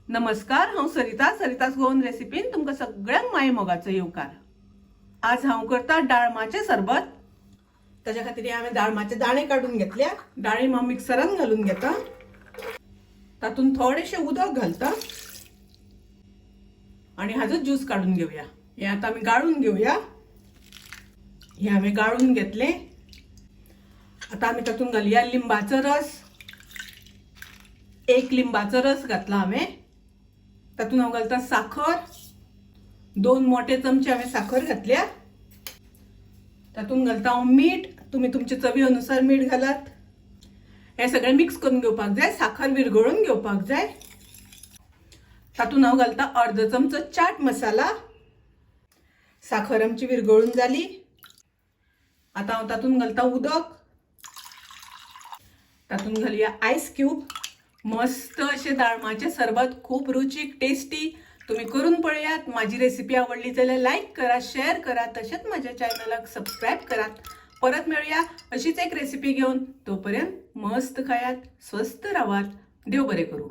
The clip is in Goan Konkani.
नमस्कार, हांव सरिता. सरिता's गोवन रेसिपीन तुमकां सगळ्यांक माय मोगाचो येवकार. आज हांव करता डाळमाचें सरबत. ताच्या खातीर हांवें दाळमाचे दाणे काडून घेतल्या. डाळीम हांव मिक्सरान घालून घेता. तातूंत थोडेशें उदक घालता आनी हाजो ज्यूस काडून घेवया. हें आतां आमी गाळून घेवया. हें हांवें गाळून घेतलें. आतां आमी तातूंत घालया लिंबाचो रस. एक लिंबाचो रस घातला हांवें. तातूंत हांव घालता साखर. 2 मोठे चमचे हांवें साखर घातल्या. तातूंत घालता हांव मीठ. तुमी तुमचे चवी अनुसार मीठ घालात. हें सगळें मिक्स करून घेवपाक जाय. साखर विरगळून घेवपाक जाय. तातूंत हांव घालता अर्द चमचो चाट मसाला. साखर आमची विरगळून जाली. आतां हांव तातूंत घालता उदक. तातूंत घालया आयस क्यूब. मस्त अशें दाळमाचें सरबत, खूब रुचीक, टेस्टी. तुमी करून पळयात. माझी रेसिपी आवडली जाल्यार लायक करा, शेअर करा, तशेंच माझ्या चॅनलाक सबस्क्रायब करात. परत मेळुया अशीच एक रेसिपी घेवन. तोपर्यंत मस्त खायात, स्वस्थ रावात. देव बरें करूं.